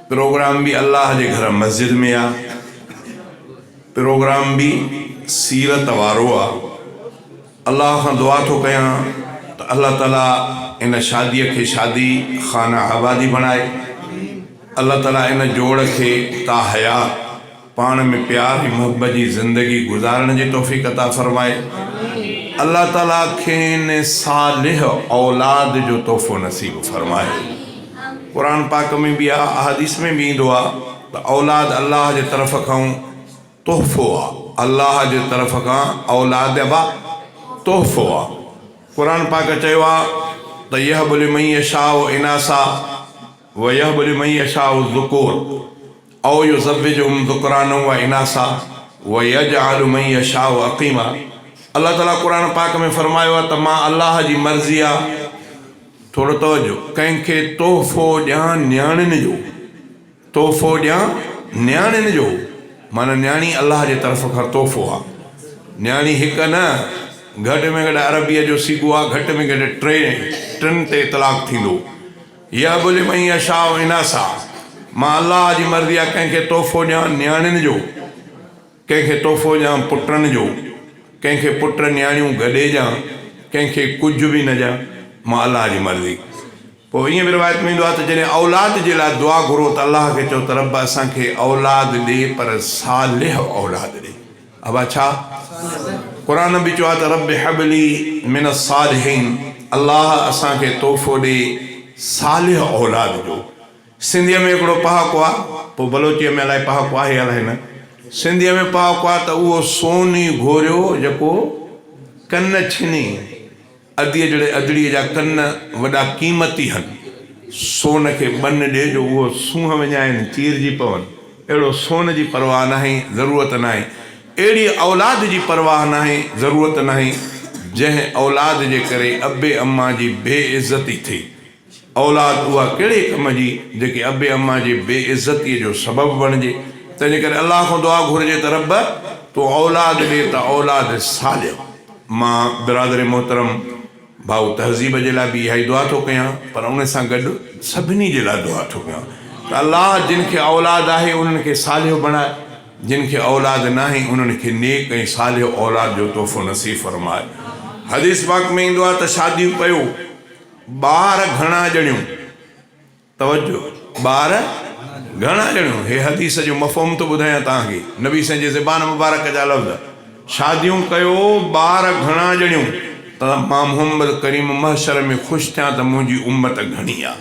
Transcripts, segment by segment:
Programme به الله جي گهر مسجد ۾ آ. پروگرام به سيرت وارو آ. الله کان دعا ٿو ڪيان ته الله تعالي ان شاديء کي شادي خانه آبادي بڻائي. الله تعالي ان جوڙ کي تا حيات پاڻ ۾ پيار ۽ محبت جي زندگي گذارڻ جي توفيق عطا فرمائي. الله تعالي کين صالح اولاد جو تحفو نصيب فرمائي. قرآن پاڪ ۾ به آ احاديث ۾ به ايندو آ ته اولاد الله جي طرف کان تحفو آ. الله جي طرف کان اولاد به تحفو آ. قرآن پاڪ چيو آ ته يهب لمن يشاء اناثا ويهب لمن يشاء الذڪور او يزوجهم ذڪرانا واناثا ويجعل من يشاء عقيما الله تعالي قرآن پاڪ ۾ فرمايو آ ته مان الله جي مرضي آ ٿورو توجه ڪنهن کي تحفو ڏيان نياڻين جو تحفو ڏيان نياڻين جو معنيٰ نياڻي الله جي طرف کان تحفو آ نياڻي هڪ نه گهٽ ۾ گهٽ عربيء جو صيغو آ گهٽ ۾ گهٽ ٽي ٽن تي اطلاق ٿيندو يهب لمن يشاء اناثا مان الله جي مرضي آ ڪنهن کي تحفو ڏيان نياڻين جو ڪنهن کي تحفو ڏيان پٽن جو، ڪنهن کي پٽ نياڻيون گڏي ڏيان، ڪنهن کي ڪجهه به نه ڏيان، مان الله جي مرضي. پوء ائين به روايت ۾ ايندو آهي ته جڏهن اولاد جي لاء دعا گهرو ته الله کي چئو ته رب اسان کي اولاد ڏي پر صالح اولاد ڏي. ابا ڇا؟ قرآن به چيو آهي ته رب هب لي من الصالحين الله اسان کي تحفو ڏي صالح اولاد جو. سنڌيء ۾ هڪڙو پهاڪو آ، پوء بلوچيء ۾ الائي پهاڪو آهي الائي نه. سنڌيء ۾ پهاڪو آ ته اهو سون ئي گهوريو جيڪو ڪن ڇني. اديء جهڙي ادڙيء جا ڪن وڏا قيمتي هن. سون کي ٻن ڏي جو اهو سونهن وڃائين، چيرجي پون. اهڙو سون جي پرواهه ناهي، ضرورت ناهي. اهڙي اولاد جي پرواهه ناهي، ضرورت ناهي، جنهن اولاد جي ڪري ابي امان جي بي عزتي ٿئي. اولاد اها ڪهڙي ڪم جي، جيڪي ابي امان جي بي عزتيء جو سبب بڻجي. تنهنجي ڪري الله کان دعا گهرجي ته رب! تون اولاد ڏي ته اولاد صالح. مان برادر محترم ڀائو تهذيب جي لاء به اها ئي دعا ٿو ڪيان پر ان سان گڏ سڀني جي لاء دعا ٿو ڪيان ته الله جن کي اولاد آهي انهن کي صالح بڻائي، جن کي اولاد ناهي انهن کي نيڪ ۽ صالح اولاد جو تحفو نصيب فرمائي. حديث پاڪ ۾ ايندو آهي ته شاديون ڪيو. ٻار گهڻا ڄڻيون. توجه! ٻار گهڻا ڄڻيون. هي حديث جو مفهوم ٿو ٻڌايان توهان کي. نبي سائين جي زبان مبارڪ جا لفظ. شاديون ڪيو، ٻار گهڻا ڄڻيون ته مان محمد ڪريم محشر ۾ خوش ٿيان ته منهنجي امت گهڻي آ.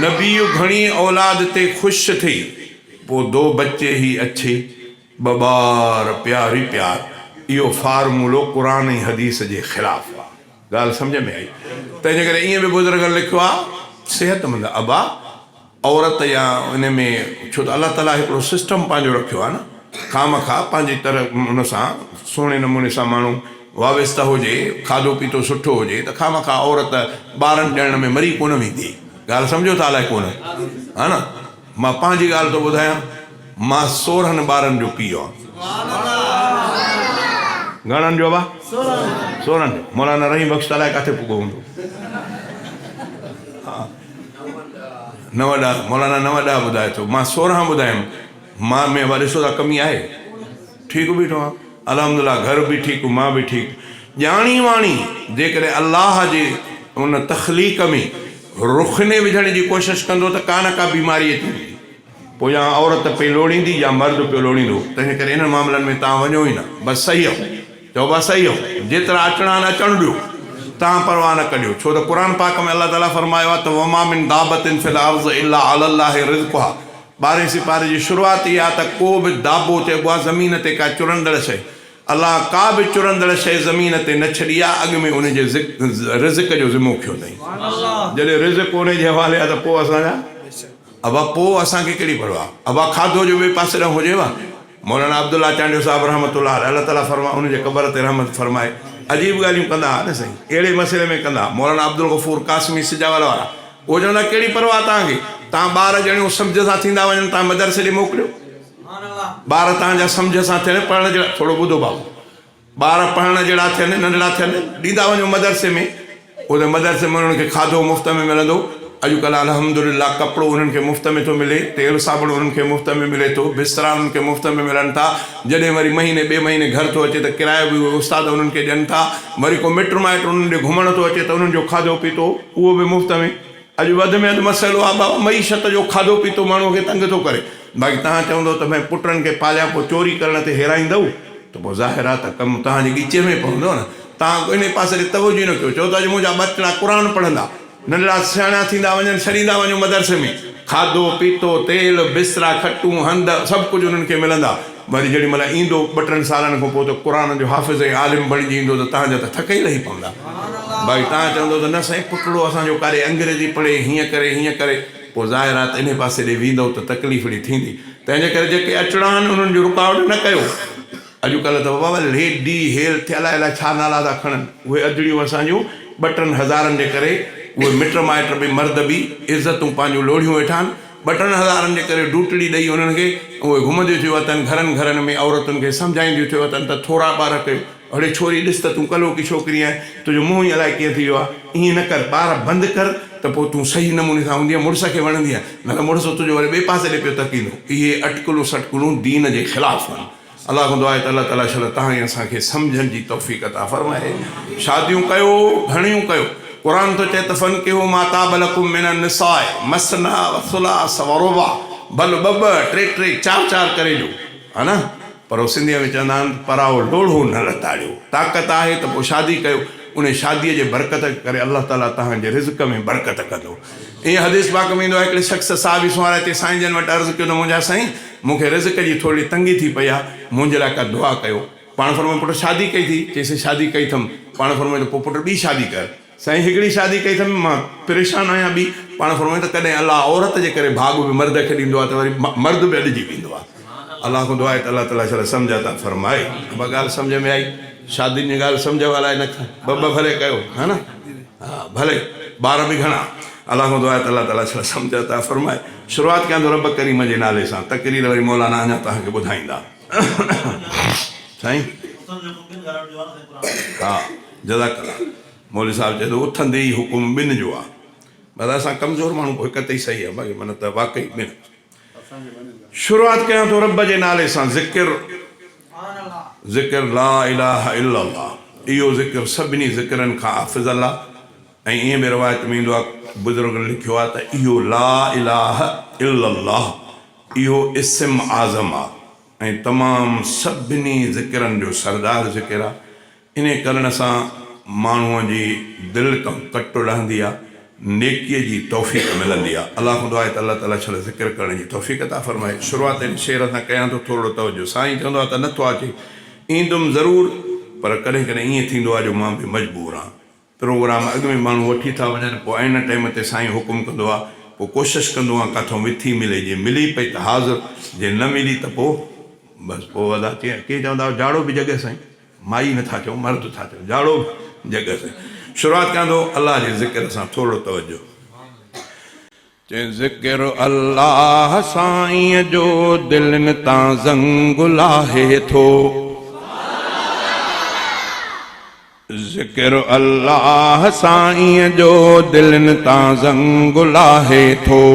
نبي گهڻي اولاد تي خوش ٿئي. پوء دو بچي هي اڇي، ٻه ٻار پيار ئي پيار. اهو فارمولو قرآن ۽ حديث جي خلاف آ. ڳالهه سمجهه ۾ آئي. تنهنجي ڪري ائين به بزرگن لکيو آهي، صحتمند ابا، عورت يا ان ۾ ڇو ته الله تعاليٰ هڪڙو سسٽم پنهنجو رکيو آهي نه، خامخواه پنهنجي طرح ان سان سهڻي نموني سان ماڻهو وابسته هجي، کاڌو پيتو سٺو هجي ته خامخواه عورت ٻارن ڄڻڻ ۾ مري ڪونه ويندي. ڳالهه سمجهو ٿا الائي ڪونه؟ ها نه؟ مان پنهنجي ڳالهه ٿو ٻڌايان، مان 16 ٻارن جو پيء آهيان. گهڻن جو ابا؟ 16 جو. مولانا رحيم بخش ته الائي ڪاٿي پڳو هوندو. نو ڏهه، مولانا نو ڏهه ٻڌائي ٿو، مان 16 ٻڌايم. مان ۾ ابا ڏسو ٿا ڪمي آهي؟ ٺيڪ بيٺو آهيان. الحمدلله گهر به ٺيڪ مان به ٺيڪ. ڄاڻي واڻي جيڪڏهن الله جي ان تخليق ۾ رخني وجهڻ جي ڪوشش ڪندو ته ڪا نه ڪا بيماري اچي ويندي. پوء يا عورت پئي لوڙيندي يا مرد پيو لوڙيندو. تنهن ڪري انهن معاملن ۾ توهان وڃو ئي نه. بس صحيح اهو. چئو بس صحيح اهو. جيترا اچڻا آهن اچڻ ڏيو. توهان پرواهه نه ڪڍيو. ڇو ته قرآن پاڪ ۾ الله تعاليٰ فرمايو آهي ته وما من دابة في الارض الا علي الله رزقها ٻارهين سيپاري جي شروعات اها آهي ته ڪو به دابو چئبو آهي زمين تي ڪا چرندڙ شيء. الله ڪا به چرندڙ شيء زمين تي نه ڇڏي آهي، اڳ ۾ ان جي رزق جو ذمو کنيو اٿائين. جڏهن رزق ان جي حوالي آهي ته پوء اسان جا ابا پوء اسان کي ڪهڙي پرواهه. ابا کاڌو جو ٻئي پاسي ڏانهن هجيو ها. مولانا عبدالله چانڊيو صاحب رحمة الله عليه الله تعاليٰ فرما ان جي قبر تي رحمت فرمائي عجيب ڳالهيون ڪندا ها نه سائين اهڙي مسئلي ۾ ڪندا ها. مولانا عبدالغفور قاسمي سجاول وارا اهو چوندا ڪهڙي پرواهه توهان کي، توهان ٻار ڄڻيو سمجهه سان ٿيندا وڃن توهان مدرسي ڏي موڪليو ٻار توهان جا سمجهه سان ٿين پڙهڻ جهڙا ٿورو ٻڌو بابو ٻار پڙهڻ جهڙا ٿين ننڍڙا ٿين ڏيندا وڃو مدرسي ۾ اتي مدرسي ۾ انهن کي کاڌو مفت ۾ ملندو. اڄڪلهه الحمدلله ڪپڙو انهن کي مفت ۾ ٿو ملي، تيل صابڻ انهن کي مفت ۾ ملي ٿو، بسترا انهن کي مفت ۾ ملن ٿا، جڏهن وري مهيني ٻئي مهيني گهر ٿو اچي ته ڪرايو به اهي استاد انهن کي ڏين ٿا، وري ڪو مٽ مائٽ انهن ڏي گهمڻ ٿو اچي ته انهن جو کاڌو پيتو اهو به مفت ۾. اڄ وڌ ۾ وڌ مسئلو آهي بابا معيشت جو کاڌو پيتو ماڻهو کي تنگ ٿو ڪري. باقي توهان چوندؤ ته ڀئي پٽن کي پاليان پوء چوري ڪرڻ تي هيرائيندؤ ته پوء ظاهر آهي ته ڪم توهان جي ڳچيء ۾ پوندو نه. توهان انهي پاسي ڏي توجه ئي نه ڪيو. چئو ٿا جو منهنجا ٻچڙا قرآن پڙهندا. ننڍڙا سياڻا ٿيندا وڃن ڇڏيندا وڃو مدرسي ۾. کاڌو پيتو، تيل، بسترا، کٽون، هنڌ سڀ ڪجهه انهن کي ملندا. وري جيڏي مهل ايندو ٻه ٽن سالن کان پوء ته قرآن جو حافظ ۽ عالم بڻجي ايندو ته توهان جا ته ٿڪ ئي لهي پوندا. باقي توهان چوندؤ ته نه سائين پٽڙو اسان جو ڪاڏي انگريزي پڙهي هيئن ڪري هيئن ڪري پوء ظاهر آهي ته انهي پاسي ڏي ويندؤ ته تڪليف ڙي ٿيندي. تنهن جي ڪري جيڪي اچڻا آهن انهن جون رڪاوٽ نه ڪيو. اڄڪلهه ته بابا ليڊي هيلٿ الائي الائي ڇا نالا ٿا کڻن. اهي اڌڙيون اسان جون ٻه ٽن هزارن جي ڪري اهي مٽ مائٽ به مرد به عزتون پنهنجون لوڙهيون ويٺا آهن. ٻه ٽن هزارن جي ڪري ڊوٽڙي ڏئي انهن کي اهي گهمنديون ٿيون وتن گهرن گهرن ۾ عورتن کي سمجهائينديون ٿيون وتن ته ٿورا ٻار ڪيو. اڙي ڇوري ڏس ته تون ڪلهوڪي ڇوڪري آهين، تنهنجو منهن ئي الائي ڪيئن ٿي ويو آهي، ائين نه ڪر، ٻار بند ڪر ته پوء تون صحيح نموني سان هوندينء، مڙس کي وڻندينء، نه ته مڙس تنهنجو وري ٻئي پاسي ڏي پيو تڪيندو. اهي اٽڪلون سٽڪلون دين جي خلاف آهن. الله کان دعا آهي ته الله تعاليٰ شل توهان ۽ اسان کي سمجهڻ جي توفيق عطا فرمائي. شاديون ڪيو، گهڻيون ڪيو. قرآن ٿو چئي ته فانڪحوا ما طاب لڪم من النساء مثنيٰ وثلاث ورباع ڀل ٻه ٻه، ٽي ٽي، چار چار ڪري ڏيو. ها نه؟ پر هو سنڌيء ۾ چوندا آهن ته پرائو لوڙهو نه لتاڙيو. طاقت آهي ته پوء شادي ڪيو. انهيء شاديء جي برڪت ڪري الله تعاليٰ توهان جي رزق ۾ برڪت ڪندو. ائين حديث پاڪ ۾ ايندو آهي، هڪڙي شخص صحابي سنواري اچي سائين جن وٽ عرض ڪيو ته منهنجا سائين! مون کي رزق جي ٿورڙي تنگي ٿي پئي آهي، منهنجي لاء ڪا دعا ڪيو. پاڻ فرمايو، پٽ شادي ڪئي ٿي؟ چيس، شادي ڪئي اٿم. پاڻ فرمايو ته پوء پٽ ٻي شادي ڪر. سائين هڪڙي شادي ڪئي اٿم، مان پريشان آهيان ٻي. پاڻ فرمايو ته ڪڏهن الله عورت جي ڪري ڀاڳ به مرد کي ڏيندو آهي ته وري مرد به اڏجي ويندو آهي. الله کان دعا آهي ته الله تعالي شل سمجهه عطا فرمائي. ابا ڳالهه سمجهه ۾ آئي؟ شادين جي ڳالهه سمجهه الائي نه ٻه ٻه ڀلي ڪيو ها نه ها ڀلي ٻار به گهڻا. الله کان دعا آهي ته الله تعالي شل سمجهه عطا فرمائي. شروعات ڪيان ٿو رب ڪريم جي نالي سان. تقرير وري مولانا اڃا توهان کي ٻڌائيندا. سائين ها جزاڪ الله. مولوي صاحب چئي ٿو اٿندي ئي حڪم ٻن جو آ. بس اسان ڪمزور ماڻهو پوء هڪ تي ئي صحيح آ باقي معنيٰ ته واقعي ٻن. شروعات ڪيان ٿو رب جي نالي سان ذڪر ذڪر لا اله الا الله اهو ذڪر سڀني ذڪرن کان افضل آ ۽ ائين به روايت ۾ ايندو آ بزرگن لکيو آ ته اهو لا اله الا الله اهو اسم اعظم آ ۽ تمام سڀني ذڪرن جو سردار ذڪر آ انهيء ڪرڻ سان ماڻهوء جي دل تان ڪٽ لهندي آهي، نيڪيء جي توفيق ملندي آهي. الله کان دعا آهي ته الله تعاليٰ شل ذڪر ڪرڻ جي توفيق عطا فرمائي. شروعات هن شعر سان ڪيان ٿو، ٿورڙو توجه. سائين چوندو آهي ته نه ٿو اچي، ايندم ضرور، پر ڪڏهن ڪڏهن ائين ٿيندو آهي جو مان به مجبور آهيان. پروگرام اڳ ۾ ماڻهو وٺي ٿا وڃن، پوء عين ٽائيم تي سائين حڪم ڪندو آهي، پوء ڪوشش ڪندو آهيان ڪاٿئون وٿي ملي، جي ملي پئي ته حاضر، جي نه ملي ته پوء بس پوء ادا ڪي چوندا هئا جاڙو به جڳهه سائين. مائي نه ٿا چئون مرد ٿا چئون جاڙو به جڳ سين شروعات ڪيان ٿو الله جي ذڪر سان ٿورڙو توجه. چئين ذڪر الله سائين جو دلين تان زنگ لاهي ٿو. ذڪر الله سائين جو دلين تان زنگ لاهي ٿو.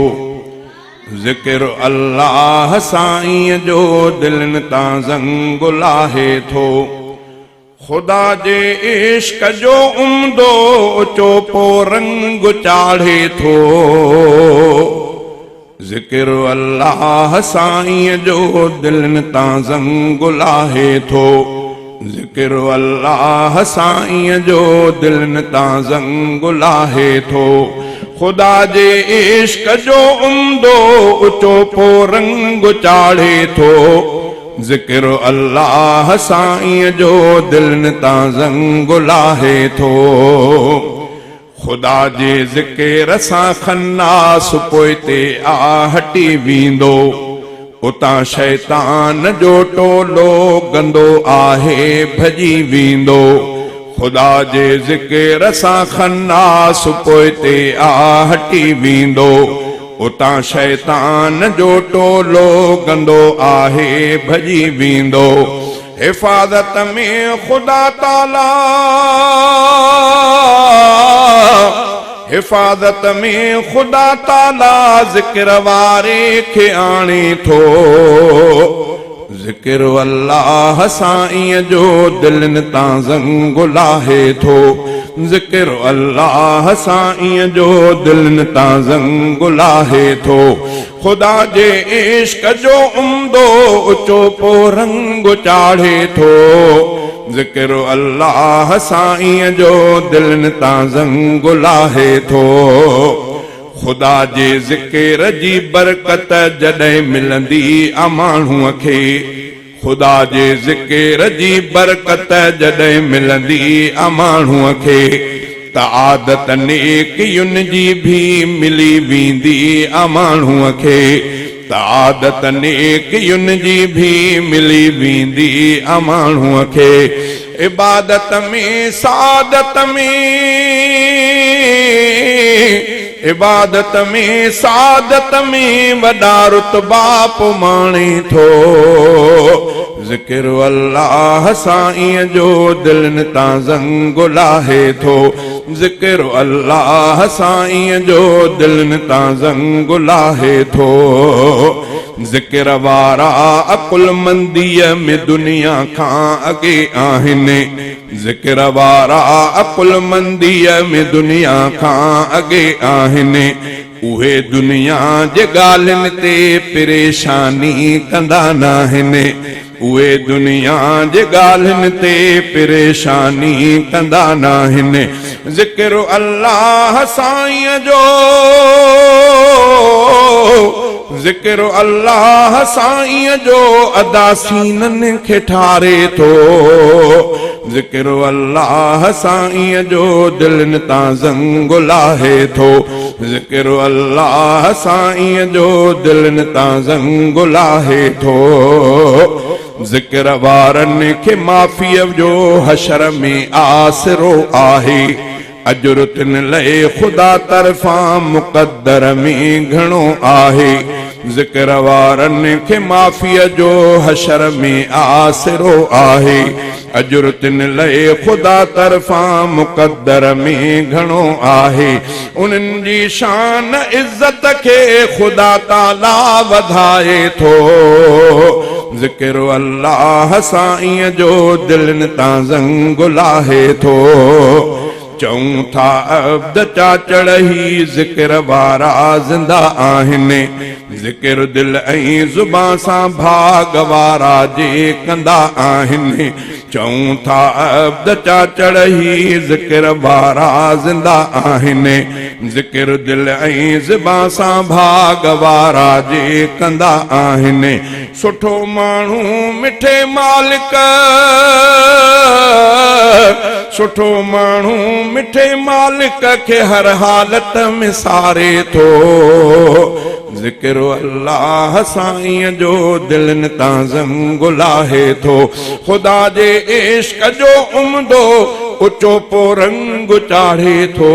ذڪر الله سائين جو دلين تان زنگ لاهي ٿو. خدا جي عشق جو عمدو چوپو رنگ چاڙهي ٿو. ذڪر الله سائين جو دلين تان زنگ لاهي ٿو. ذڪر الله سائين جو دلين تان زنگ لاهي ٿو. خدا جي عشق جو عمدو چوپو رنگ چاڙهي ٿو. ذڪر الله سائين جو دلين تان زنگ لاهي ٿو. خدا جي ذڪر سان خناس پوئتي آ هٽي ويندو، اتان شيطان جو ٽولو گندو آهي ڀڄي ويندو. خدا جي ذڪر سان خناس پوئتي آ هٽي ويندو، اتان شيطان جو ٽولو گندو آهي ڀڄي ويندو. حفاظت ۾ خدا تعاليٰ. حفاظت ۾ خدا تعاليٰ ذڪر واري کي آڻي ٿو. ذڪر الله سائينء جو دلين تان زنگ لاهي ٿو. ذڪر الله سائينء جو دلين تان زنگ لاهي ٿو. خدا جي عشق جو عمدو اچو پو رنگ چاڙهي ٿو. ذڪر الله سائينء جو دلين تان زنگ لاهي ٿو. خدا جي ذڪر جي برڪت جڏهن ملندي آ ماڻهوء کي. خدا جي ذڪر جي برڪت جڏهن ملندي آ ماڻهوء کي ته عادت نيڪين جي ڀي ملي ويندي آ ماڻهوء کي ته عادت نيڪين جي ڀي ملي ويندي آ ماڻهوء کي عبادت ۾ سعادت ۾ عبادت ۾ سعادت ۾ وڏا رتبا پو ماڻي ٿو. ذڪر الله سائينء جو دلين تان زنگ لاهي ٿو. ذڪر الله سائينء جو دلين تان زنگ لاهي ٿو. ذڪر وارا عقلمنديء ۾ دنيا کان اڳي آهن. ذڪر وارا عقلمنديء ۾ دنيا کان اڳي آهن. اهي دنيا جي ڳالهين تي پريشاني ڪندا ناهن. اهي دنيا جي ڳالهين تي پريشاني ڪندا ناهن. ذڪر الله سائينء جو ذڪر الله سائينء جو ادا سينن کي ٺاري ٿو. ذڪر الله سائينء جو دلين تان زنگ لاهي ٿو. ذڪر الله سائينء جو دلين تان زنگ لاهي ٿو. ذڪر وارن کي معافيء جو حشر ۾ آسرو آهي. اجر تن لئه خدا طرفان مقدر ۾ گهڻو آهي. ذڪر وارن کي معافيء جو حشر ۾ آسرو آهي. اجر تن لئه خدا طرفان مقدر ۾ گهڻو آهي. انهن جي شان عزت کي خدا تعاليٰ وڌائي ٿو. ذڪر الله سائينء جو دلين تان زنگ لاهي ٿو. چئون ٿا عبد چاچڙ هي ذڪر وارا زنده آهن. ذڪر دل ۽ زبان سان ڀاڳ وارا جي ڪندا آهن. چئون ٿا عبد چاچڙ هي ذڪر وارا زنده آهن. ذڪر دل ۽ زبان سان ڀاڳ وارا جي ڪندا آهن. سٺو ماڻهو مٺي مالڪ سٺو ماڻهو مٺي مالڪ کي هر حالت ۾ ساري ٿو. ذڪر الله سائينء جو دلين تان زنگ لاهي ٿو. خدا جي عشق جو عمدو اچو پو رنگ چاڙهي ٿو.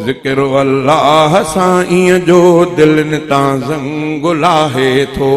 ذڪر الله سائينء جو دلين تان زنگ لاهي ٿو.